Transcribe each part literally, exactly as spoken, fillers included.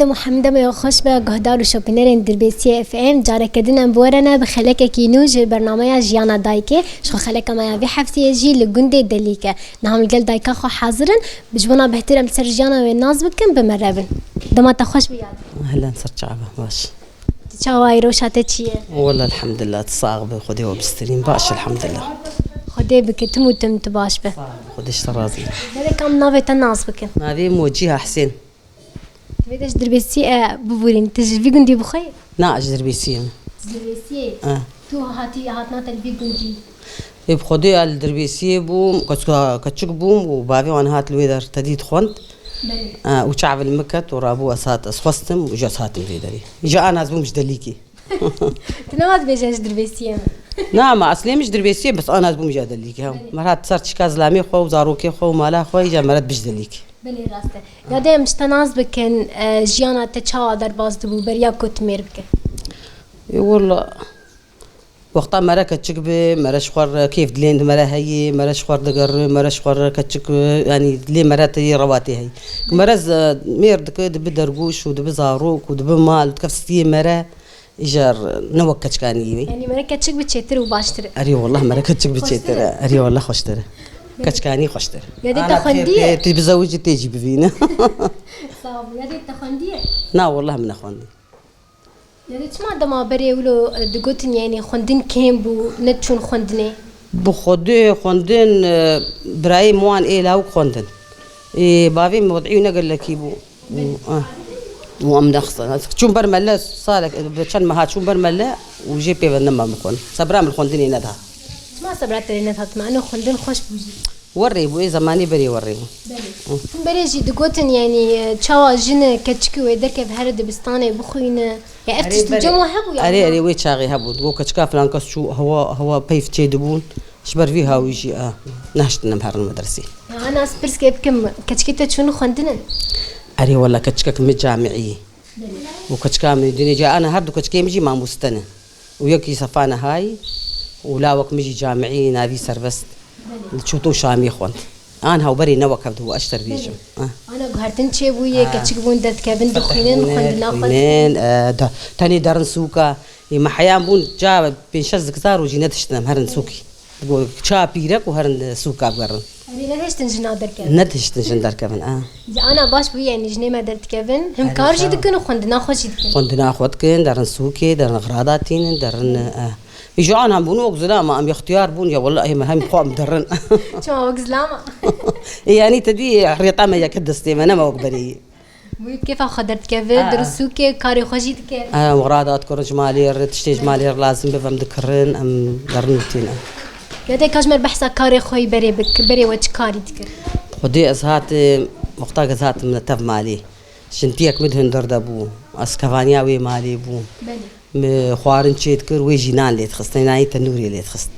Muhammed, me ya xweş be, guhdar û şopînerên Dirbêsiyê F M. Careke din em bi we re ne bi xelekekî nû ji bernameya Jiyana Dayikê. Ji xwe xeleka me ya vê hefteyê jî li gundê Delîk e. Niha em li gel dayika xwe hazir in. Bi ji bona behtêr em li ser jiyana wê nas bikin, bi me re bin. Dema te xweş be yadî. Ehlen, ser çava, baş. Tu çawa yî, rewşa te çi ye? Wela elhamdulillah, tu sax be, Xwedê we bistirîn. Baş, elhamdulillah. Xwedê bike, tim û tim tu baş be. Xwedê ji te razî be. Belê ka em navê te nas bikin? Navê min Wecîha Husên. Divê te ji Dirbêsiyê, e, bibûrîn. Tu ji vî gundî bi xwe yî? Na, ji Dirbêsiyê me. Ji Dirbêsiyê? E. Tu hatî, hatina te li vî gundî? Ê, bi Xwedê ez li Dirbêsiyê bûm, keçka-, keçik bûm û bavê wan hat li wê der tedî dixwend. Belê. E, û çav li min ket û rabû ez hat, ez xwestim û ji ez hatim vê derê. Ji ana ez bûm ji Delîkê. Tu nema dibêje ji Dirbêsiyê me? Na, ma eslê min ji Dirbêsiyê, bes ana ez bûm ji Delîkê, ha. Belê. Mer hat ser çika zilamê xwe û zarokê xwe û mala xwe, îca meret bi ji Delîkê. Belê, rast e. Ya dê em ji te nas bikin, e, jiyana te çawa derbas dibû, beriya ku tu mêr bike? Ê, wela, wexta mere keçik bi, mere ji xwe re kêf dilên di mere heyî, mere ji xwe re digerin, mere ji xwe re keçik, e, yanî dilê mere tê rewa tê heyî. Mere z-, mêr dike, dibi dergûş û dibi zarok û dibi mal, dikef stiyê mere, îcar ne wek keçkanî wê. Yanî mere keçik bi çêtir û baştir e. Erê, wallah, mere keçik bi çêtir e. Xweştir e. Erê, wallah, xweştir e. Belê. Keçkanî xweştir e. Ya dê te xwendiye? Ana xêr, tu bizewicî tê jî bivîne. Sağ ol. Ya dê te xwendiye? Na, wallah, min nexwendiye. Ya dê çima dema berê wilo, e, digotin, yanî xwendin kêm bû, nediçûn xwendinê? Bi Xwedê xwendin, e, birayê min wan ê lawik xwendin. Ê, bavê min wed'î wî ne gelekî bû. Û, ah, û em nexistin. Çûm ber mele, salek, bi çend meha çûm ber mele û jê pê ve nema min xwend. Sebra min xwendinê neda. Çima sebra te neda? Eno xwendin xweş bû jî. Werrê bû, ê zemanê berê werrê bû. Belê. Hı. Him berê jî digotin, yanî, e, çawa jin keçikî wê derkeve here dibistanê bixwîne. Ya ev tişt li cem we hebû ya? Erê, erê, wê çaxê hebû. Digot keçika filan kes çû, hewa, hewa peyv çê dibûn. Ji ber vî hawî jî, e, nehiştin em herin medresê. Ya, ana ez pirsê bikim, keçikê te çûn xwendin in? Erê, wela keçikek min camî. Belê. Û keçika min dînê ca, ana her du keçikê min jî mamoste ne. Û yekî Sefa Nihayî û lawek min jî camî navî Serbest. Belê. Li Çûto Şamî xwend. An hawberê ne wek hev dibû, ez ji te re bêjim. Belê. Ah. Ana guhertin çêbûye, ah, keçik bûn derdikevin, dixwînin, xwendina xwe dixwînin, eh, da-, tenê derin sûka. Ê me heyan bûn, ca pênc şeş zikzar û jî nediştin em herin sûkî. Digo, ça pîrek û herin sûka bigerin. Erê, nedihiştin jina derkevin? Nedihiştin jin derkevin, a. Ji ana baş bû, yanî jinê me derdikevin. Him kar jî dikin û xwendina xwe jî dikin. Xwendina xwe dikin, derin sûkê, derin xirada tînin, derin, a. Î ji an hem bûn wek zilama, em ixtiyar bûn, ya wela em hem xwe em derin. Çima wek zilama? Ê, yanî te dî rêta me yek destê me, nema wek berê. Wî bi kêfa xwe derdikeve, ha, di risûkê karê xwe jî dike. Em xirada dikurin ji malê re, tiştê ji malê re lazim be, em dikirin, em derin û tînin. Ya dê ka ji me re behsa karê xwe yî berê bik, berê we çi karî dikir? Xwedê ez hatim, wexta ez hatim li tev malê. Jintiyek min di hundir de bû. Ez kevaniya wê malê bûm. Belê. Min xwarin çê dikir, wê jî nan lê dixist, nanî tenûrê lê dixist.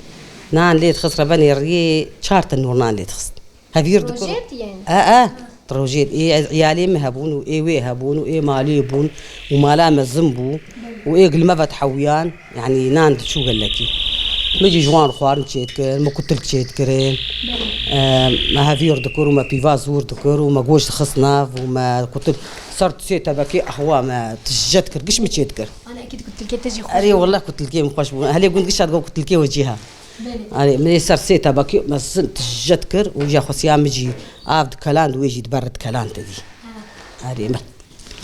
Nan lê dixist, rebenê riyê çar tenûr nan lê dixist. Hevîr dikur. Rojê tî yani? E, e. Rojê, ê, ê, iyalê min hebûn û ê wê hebûn û ê malê bûn û mala mezin bû û ê gilme ve dihewiyan, yani nan diçû gelekî. Min jî ji wan xwarin çê dikir, min kutilk çê dikirin. E, me hevîr dikir û me pîvaz hûr dikir û me goşt dixist nav û me kutilk ser sê tebekê ehwa me tije dikir, giş min çê dikir. Ana ekî di kutilkê te jî xweş bû. Erê, wallah kutilkê min xweş bû. Helê gund gişa digo kutilkê we cî ha. Belê. Erê, min ê ser sê tebakî mezin tije dikir û ya xwesiya min jî av dikeland, wê jî di ber dikeland te dî. Ha. Erê, me,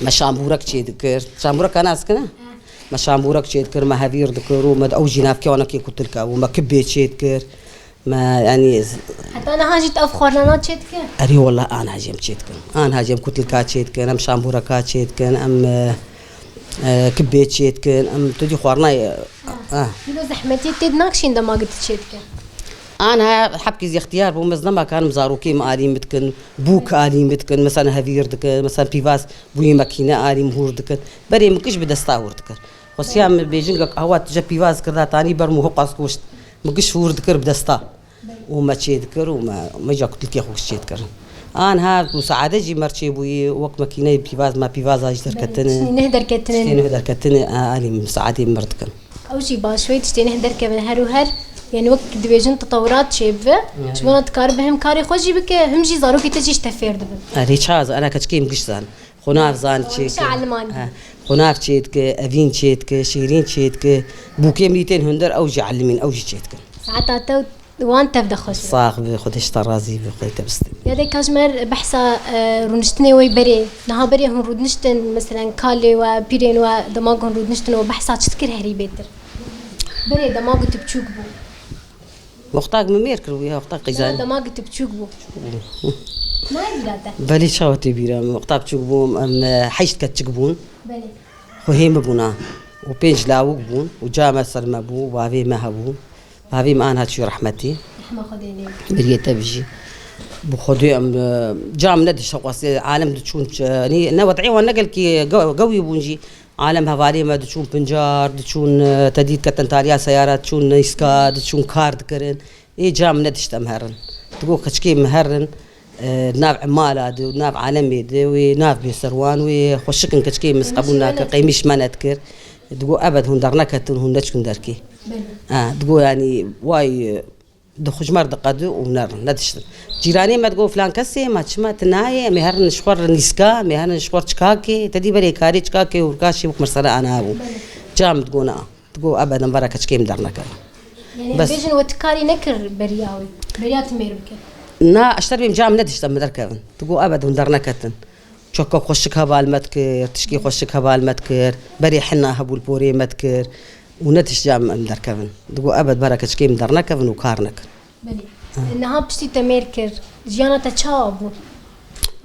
me şambûrek çê dikir. Şambûreka nas kine? Ha. Me şambûrek çê dikir, me hevîr dikir û me ew jî navkê wana kê kutilka bû. Me kibê çê dikir. Me, yanî, heta niha jî tu ev xwarnana çê dike? Erê, wallah, aniha jî em çê dikin. Aniha jî em kutilka çê dikin, em şambûreka çê dikin, em, e, e, kibê çê dikin, em tu dî xwarnayê, ha, e. Wilo zehmetiyê tê dinakşîn dema gitî çê dike? Aniha hebkî zî ixtiyar bû, ez nema karim zarokê min alî min dikin, bûk alî min dikin, mesela hevîr dikin, mesela pîvaz bûyî makîne alî min hûr dikin. Berê min giş bi desta hûr dikir. Xwesiya min bêjingek awa tije pîvaz kirda tanî ber min hoqas goşt. Min giş hûr dikir bi desta. Û me çê dikir û me, me ja kutilkê xwe çê dikirin. An ha ku saade jî mer çê bûyî, wek mekîneyê pîvaz, me pîvaza jî derketine. Tiştê neh derketine. Tiştê neh derketine, a, alî min saadê mir dikin. Ew jî baş wê tiştê neh derkevin her û her, yani wek dibêjin tetewurat çê bibe. Yani. Ji bona dikare bi him karê xwe jî bike, him jî zarokê te jî ji te fêr dibin. Erê çawa, ana keçikê min giş zan. Xwe nav zan çêdike. He. Xwe nav çêdike, evîn çêdike, şêrîn çêdike. Bûkê min tên hundir, ew jî elimîn, ew jî çêdikin. Saeta te û wan tev de xweş be. Sax be, Xwedê ji te razî be, Xwedê te bistîne. Ya de ka ji me re behsa, e, rûniştinê wê berê. Niha berê hûn rûdiniştin, meselen, kalê we, pîrên we, dema ku hûn rûdiniştin û behsa çi dikir herî bêtir? Berê dema ku tu biçûk bû. Wexta ku min mêr kiribû ya, wexta qîzan. Na, dema ku tu biçûk bû. Nayê bîra te? Belê, çawa tê bîra min? Wexta biçûk bûm, em, e, heşt keçik bûn. Belê. Xwehê min bûna. Û pênc lawik bûn. Û ca me ser me bû, û bavê me hebû. Bavê me aniha çû rehmetî. Rehma Xwedê lê. Biriyê te bijî. Bi Xwedê em, e, ca min nedişt xwest. Alem diçûn, e, ne wed'ê wan ne gelkî ge-, gewî bûn jî. Alem hevalê me diçûn pincar, diçûn, e, te dî diketin taliya seyara, diçûn nîska, diçûn kar dikirin. Ê ca min nedişt em herin. Digo keçikê min herin, e, nav emala de, nav alemê de, wê nav bê ser wan, wê xweşik in keçikê min qebûl nake, qeymîş me nedikir. Digo ebed hûn derneketin, hûn neçikin derkê. Belê. Ha, digo yanî way, e, Di xwe ji me re diqedi û nerin, nediştin. Cîranê me digo, filan kesê, ma çima tu nayê, em ê herin ji xwe re nîska, em ê herin ji xwe re çikakê, te dî berê karê çikakê û rikaşê wek mesela ana bû. Belê. Ca min digo na. Digo, ebed em vera keçikê min dernekevin. Yani bes. Bêjin we tu karî nekir beriya wê, beriya tu mêr bike. Na, eşter bêm ca min nediştin min derkevin. Digo, ebed hûn derneketin. Çokek xweşik heval me dikir, tişkî xweşik heval me dikir, berê hina hebû li porê me dikir û ne tişt ca em derkevin. Digo, ebed bera keçikê min dernekevin û kar nekin. Belê. Ha. Niha piştî te mêr kir, jiyana te çawa bû?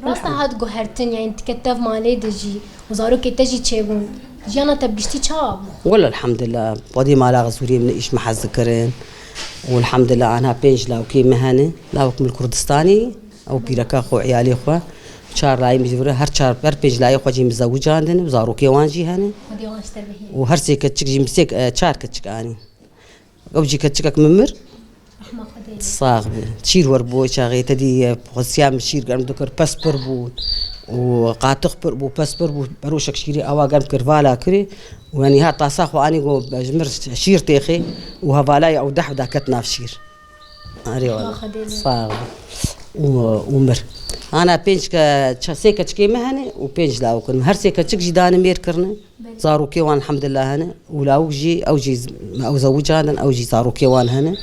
Rast e hat guhertin, yani tu ke tev malê de jî û zarokê te jî çêbûn. Jiyana te bi giştî çawa bû? Wele elhamdulillah, xwedî mala xizûrê min îş me hez dikirin. Û elhamdulillah, anha pênc lawkê me hene. Lawk min li Kurdistanê, Ew pîreka xwe, iyalê xwe, çar layî min ji vir e, her çar, her pênc layê xwe jî min zewicandin, zarokê wan jî hene. Xwedê wan ji te bihêle. Û her sê keçik jî min sê, e, çar keçik anî. Ew jî keçikek min mir. Rehma Xwedê lê. Sax be. Şîr wer bû çaxê te dî, e, xwestiya min şîr germ dikir, pez pir bû. Û qatix pir bû, pez pir bû, beroşek şîrê awa germ kir, vala kirê. Û yanî ha tasa xwe anî got, ji mir şîr têxê û hevalaya ew deh da ket nav şîr. Erê wala. Xwedê lê. Sağ ol. Û, û mir. Ana pênc ke, ça-, sê keçikê me hene û pênc lawik in. Her sê keçik jî dane mêr kirine. Belê. Zarokê wan elhamdulillah hene. Û lawik jî, ew jî z-, ew zewicandin, ew jî zarokê wan hene.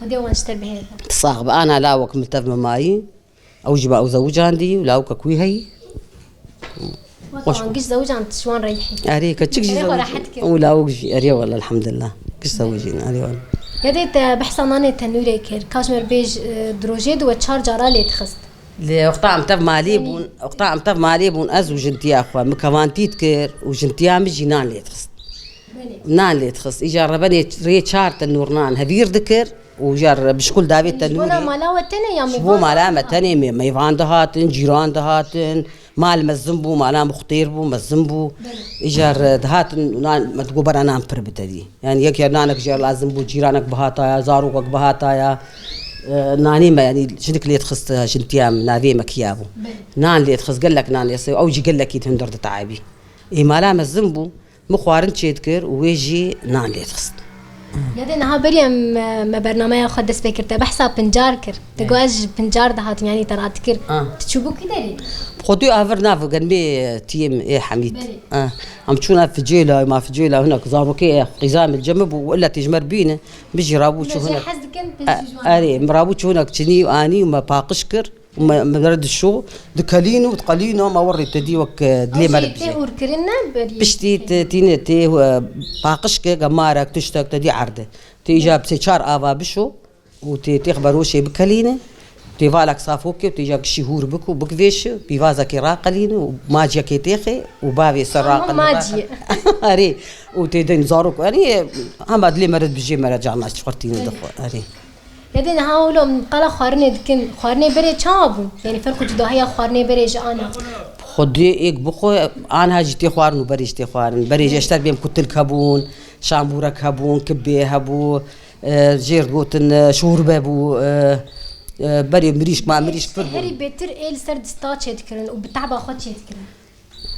Xwedê wan ji te bihêle. Sax be. Ana lawik min tev me mayî. Ew jî me ew zewicandî û lawikek wî heyî. Wata wan giş zewicand ji wan reyhî. Erê, keçik jî zewicî. Û lawik jî. Erê wele elhamdulillah. Giş zewicîn, erê wele. Ya dê te behsa nanê tenûrê kir. Ka ji me re bêj, e, di rojê de we çar cara lê dixist? Lê wexta em tev malê bûn, wexta em tev malê bûn, ez û jintiya xwe, min kevantî dikir û jintiya min jî nan lê dixist. Belê. Nan lê dixist. Îcar rebenê rê çar tenûr nan hevîr dikir. Û jar bişkul davê tenûrê. Ji bona mala we tenê ya mêvan? Ji bo mala me tenê me-, mêvan dihatin, cîran dihatin. Mal mezin bû, mala min xutêr bû, mezin bû. Belê. Îcar dihatin, nan, me digot bera nan pir bide dî. Yani yek ya nanek jê lazim bû, cîranek bihataya, zarokek bihataya. E, nanê me, yani jinik lê dixist, jintiya min, navê me Kiya bû. Belê. Nan lê dixist, gelek nan lê dixist, ew jî gelekî hundir diteabî. Ê mala mezin bû. Min xwarin çêdikir û wê jî nan lê dixist. Ya dê niha berî em, e, me bernameya xwe dest pê kir, te behsa pincar kir. Te got ez ji pincar dihatim, yanî te radikir. Ah. Tu çûbû kî derê? Xwedê a vir nav genmê tiyê min ê Hemîd. Belê. Ah. Em çûna Ficêla, ma Ficêla hinek zarokê qîza min li cem min bû, illa tê ji me re bîne, min jî rabû çû hinek. Hez dikin, pêşî ji wan. Erê, min rabû çû hinek çinî û anî û me paqij kir. Me, me re dişo, dikelîn û diqelîn, ma werê te dî wek, e, dilê me re bijî. Tê hûrkirin ne berî? Piştî te, tîne tê, e, paqij ke, gemarek, tiştek te dî erde. Tê îja bi sê çar ava bişo û tê têx beroşê bikelîne. Tê valek safok ke, tê îja gişî hûr bik û bikvêşi, pîvazekê raqelîne û maciyekê têxê û bavê ser raqelîne. Maciyê. Erê, û tê din zarok, erê, hema dilê me re dibijê, me re carna çixurtîne dixwe, erê. Ya dê niha wilo em qala xwarinê dikin. Xwarinê berê çawa bûn? Yanî ferq û cudahiya xwarinê berê ji ana? Xwedê êk bixwe, anha jî tê xwarin û berê jî tê xwarin. Berê jî eşter bêm kutilk hebûn, şambûrek hebûn, kibê hebû, e, jêr gotin, e, şorbe bû, e, e, berê mirîşk, ma mirîşk pir bûn. Herî bêtir ê li ser dista çêdikirin û bi tehba xwe çêdikirin.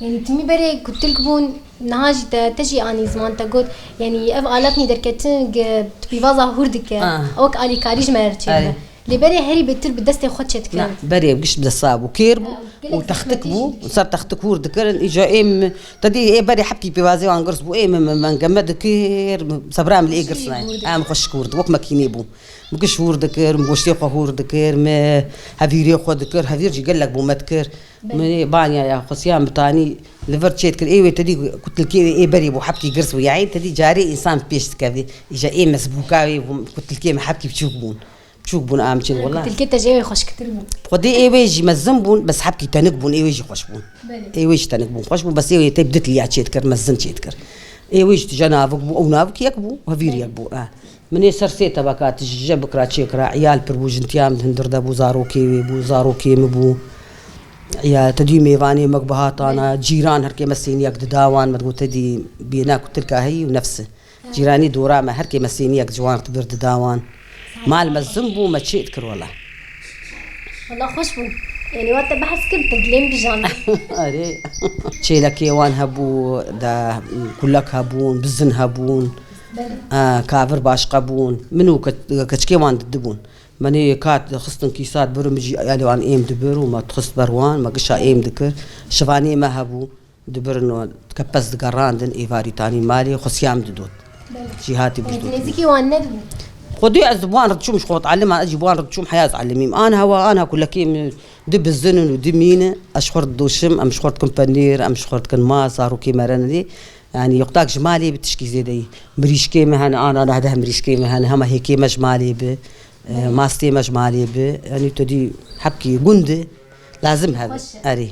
Yanî timî berê kutilk bûn, niha jî te, te jî anî ziman te got, yanî ev aletnî derketin, gi-, tu pîvaza hûr dike, ah, ew wek alîkarî ji me re çêdibe. Erê. Lê berê herî bêtir bi destê xwe çêdikirin. Na, berê giş bi desta bû, kêr bû. Ha, gelek û textik zehmetî bû, jî dikir. Ser textik hûr dikirin. Îca ê min, te dî ê berê hepkî pêvazê wan girs bû, ê min, min, min geme dikir, min sebra min lê ê girs nayê. Em xweşik hûr dikir, wek mekînê bû. Min giş hûr dikir, min goştê xwe hûr dikir, min hevîrê xwe dikir, hevîr jî gelek bû me dikir. Belê. Min ê banya ya xwesiya min tanî li vir çêdikir, ê wê te dî kutilkê wê ê berê bû, hepkî girs bû. Yayê te dî carê însan pêş dikevê. Îja ê mesbûka wê bû, kutilkê min hepkî biçûk bûn. Biçûk bûn a min çên, wela. Kutilkê te ji ê wê xweşiktir bû. Xwedê ê wê jî mezin bûn, bes hepkî tenik bûn, ê wê jî xweş bûn. Belê. Ê wê jî tenik bûn, xweş bûn, bes ê wê te bi du tilya çêdikir, mezin çêdikir. Ê wê jî tije navik bû, ew navik yek bû, hevîr yek bû. Eh. Min ê ser sê tebeka tije bikira çêkira, îyal pir bû, jintiya min hundir de bû, zarokê wê bû, zarokê min bû. Ya, te dî mêvanê me bi hatana, cîran her kê me sêniyek dida wan, me digot te dî bêna kutilka heyî û nefsi. Cîranî dora me, her kê me sêniyek ji wan bi bir dida wan. Mal mezin bû, me çê dikir wela. Wela xweş bû. Yanî, wa te behs kir, te dilê min bijand. Erê. Çêlekê wan hebû, de kulek hebûn, bizin hebûn. Belê. A, kavir başqe bûn. Min û ke-, keçikê wan didibûn. Me nê kat xistin kîsa, dibirin min jî alê wan êm dibir û me dixist ber wan, me gişa êm dikir. Şivanê me hebû. Dibirin û kepez digerandin, êvarî tanî malê, xwesiyam didot. Belê. Jî hatî bû. Nêzîkî wan nedibû? Xwedî ez bi wan re diçûm, ji xwe dielim, ez jî bi wan re diçûm, heya ez elimîm. An hewa, an ha kulekê min di bizin in û di mîn in, ez ji xwe re didoşim, em ji xwe re dikin penêr, em ji xwe re dikin mast, zarokê me re nirê. Yanî, yoxtak ji malê bi tişkî zêde yî. Mirîşkê me hene, an, an, hede mirîşkê me hene, hema hêkê me ji malê bi, e, mastê me ji malê bi. Yanî, tu dî hepkî gund e, lazim hebe. Xweş e. Erê.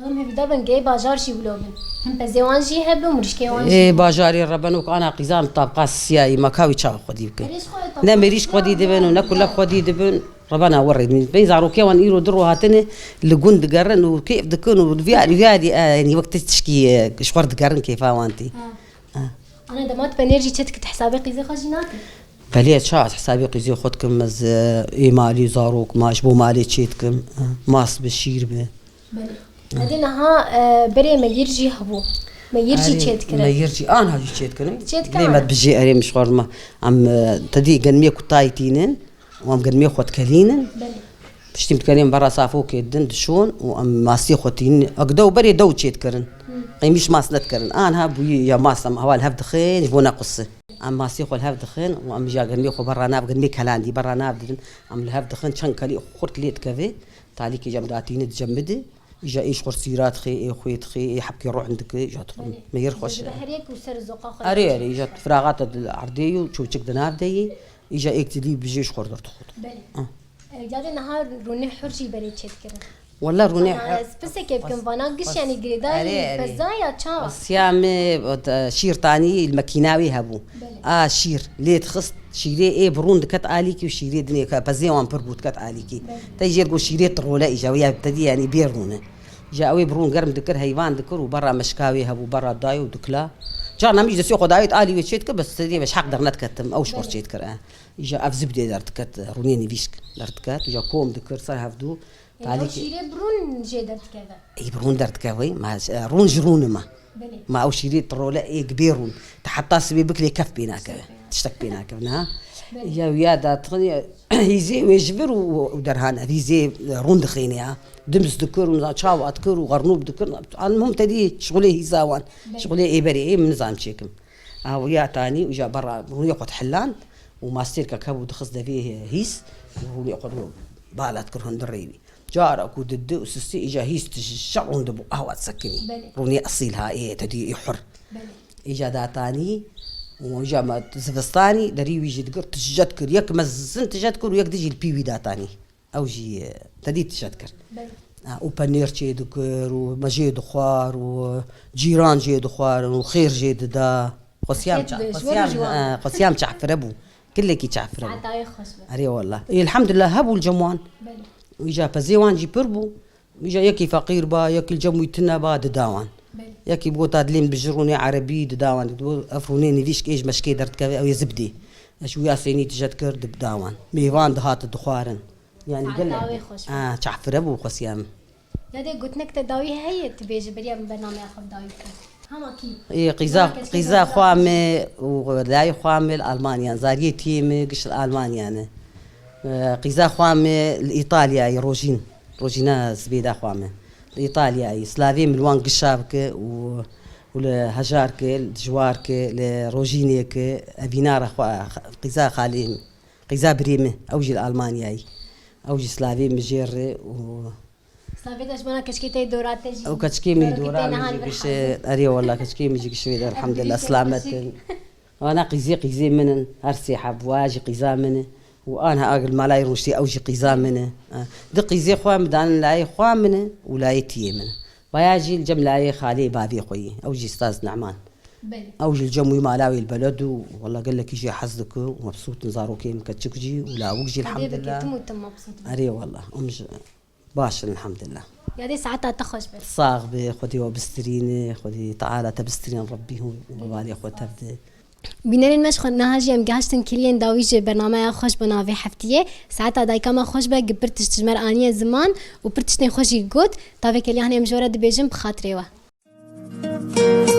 Oğlum, hevîda bin gê bajar jî wilo bin. Him pezê wan jî hebin, mirîşkê wan jî. Ê, bajarê re beno ku ana qîzan tabqa siyayî, ma ka wî çawa xwedî bikin. Erê, ji xwe Ne mirîş xwedî dibin û ne kulek xwedî dibin. Rebena werê din. Bey zarokê wan îro di ro hatine li gund digerin û kêf dikin û viyarî, viyarî, e, yanî wek tişkî, e, ji xwe digerin kêfa wan tê. Ha. Ha. Ana dema tu penêr jî çê dikit, hesabê qîzê xwe jî nakit? Belê, ça ez hesabê qîzê xwe dikim, ez, e, ê malî zarok, ma ji bo malê çê dikim. E, mas bi, şîr bi. Belê. Hadi niha, e, berê meyir jî hebû. Meyir jî Erê, çê dikirin. Meyir jî, anha jî çê dikirin. Çê dikirin. Lê me dibijê erê min ji xwe re me. Em, e, te dî genmê kutayî tînin. Û em genmê xwe dikelînin. Belê. Piştî em dikelîn berra safokê didin, dişon û em masê xwe tînin. Ek dew berê dew çê dikirin. Hı. Qîmîş mas nedikirin. Anha bûyî ya mas em hewa li hev dixin, ji bo nequsî. Em masê xwe li hev dixin û em jî ya genmê xwe berra nav, genmê kelandî berra nav didin. Em li hev dixin, çend kelî xurt lê dikeve. Talîkê jî em datîne dicemide. Îja ê ji xwe sîra dixê, ê xwê dixê, ê hebkê ruhn dike, îja dixwe. Belê. Meyir xweş e. Ji behrêk û ser zoqa xwe Erê, dixwe. Erê, îja firaxata di erdê yî û çewçik di nav de yî, îja êk dilî bijê ji xwe re dixwe. Belê. Ah. E, yadê niha rûnê hur jî berê çêdikirin. Wela rûnê Ana, hur ez pisekê bikim, vana giş, yanî girêdayî Erê, erê. Pezaya ça? Xwesiya me, e, şîr tanî li mekîna wê hebû. Belê. A şîr lê dixist, şîrê ê bi rûn diket alîkî û şîrê dinê ke pezê wan pir bû diket alîkî. Belê. Te jêr got şîrê tirole îja, ya te dî yanî bê rûn e. Îja ew ê bi rûn germ dikir, heyvan dikir û berra meşka wê hebû, berra dayê û dikla. Carna min jî destê xwe dayê alî wê çê dikir, bes te dî meşheq derdiketim, ew ji xwe Belê. Çê dikir, e. Îja ev zibdê derdiket, rûnê nivîşk derdiket, îja kom dikir ser hevdû. Ê, ew Talîkê şîrê bi rûn jê derdikeve. Ê, bi rûn derdikeve, ma, e, rûn ji rûn e ma. Belê. Ma ew şîrê tirole ê gi bê rûn. Te heta sibê bikilê kef pê nakeve. Sibê. Tiştek pê nakeve, niha. Belê. Ya, ya da tixin, ya, hîzê wê ji vir û, û derhan, ev hîzê, e, rûn dixêne ya. Dims dikir û çawa dikir û xernûb dikir. Almuhim te dî şixulê hîza wan. Belê. Şixulê ê berê ê min nizam çêkim. Ew ya tanî û ja berra rûnê xwe dihiland û mastêrka kebû dixist devê hîs û rûnê xwe bala dikir hundir rêwî. Cara ku didi û sisî îja hîs tije rûn dibû, qehwa disekinî. Belê. Rûnê esîl ha, ê, te dî ê hur. Belê. Îja datanî û îja me zivistanî derî wî jî dikir, tije dikir. Yek mezin tije dikir û yek dî jî li pî wî datanî. Ew jî, e, te dî tije dikir. Belê. Ha, û penêr çê dikir û me jê dixwar û cîran jê dixwarin û xêr jê dida. Xwesiyam Xêr ça-, dide, ji xwesiyam, wan û ji wan. E, xwesiyam çafire bû. Kilekî çafire bû. Saeta wê xweş be. Erê wallah. Elhamdulillah hebû li cem wan. Belê. Îja pezê wan jî pir bû. Îja yekî feqîr ba, yekî li cem wî tune ba, dida wan. Belê. Yekî bigota dilê min bijî rûnê erebî, dida wan. Dibû ev rûnê nivîşk ê ji meşkê derdikeve, ew ê zibdê. Ez ji wî ya sênî tije dikir, dida wan. Mêvan dihat dixwarin. Yani Saeta gelek wê xweş be. Ha, çafire bû xwesiya min. Ya dê gotinek te dawî heye, tu bêjî beriya min bernameya xwe bi dawî bike. Hema kî? Ê, qîza, Hema keşkê qîza bernameya xwe me û dayê xwe me li Almanya, zariyê tiyê me giş li Almanya ne. Qîza xwe me li Îtalyayê, Rojîn. Rojîna Zibêda xwe me. Li Îtalyayê. Silavê min li wan gişa bike û, û li hejar ke, li dijwar ke, li Rojînê ke, evîna re xwe, qîza xalê min. Qîza birê min. Ew jî li Almanyayê. Ew jî silavê min jê re û Silavê te ji bona keçikê te dora te jî. Ew keçikê min dora min jî gişe. Erê wela keçikê min jî gişe wê de elhamdulillah silamet in. Wana qîzê qîzê min in. Her sê heb waya jî qîza min in. Û anha agil malayê rûniştî ew jî qîza min in. Ha. Di qîzê xwe min danin layê xwe min in û layê tiyê min in. Waya jî li cem layê xalê bavê xwe yî. Ew jî Staz Neman. Belê. Ew jî li cem wî mala wê li beled û wela gelekî jê hez dike û mebsût in zarokê min keçik jî û lawik jî elhamdulillah. Erê wela. Em jî Baş in, elhamdulillah. Yadê saeta te xweş be. Sax be, Xwedê we bistirîne, Xwedê Teala te bistirîne, Rebbî hûn û hevalê xwe tev de. Bînerên me ji xwe niha jî em gehiştin kiliyên dawî ji bernameya xweş bo navê heftiyê. Saeta dayika me xweş be, gi pir tişt ji me re aniye ziman û pir tiştên xweş jî got. Tavê keliya hanê em ji we re dibêjin bi xatirê we.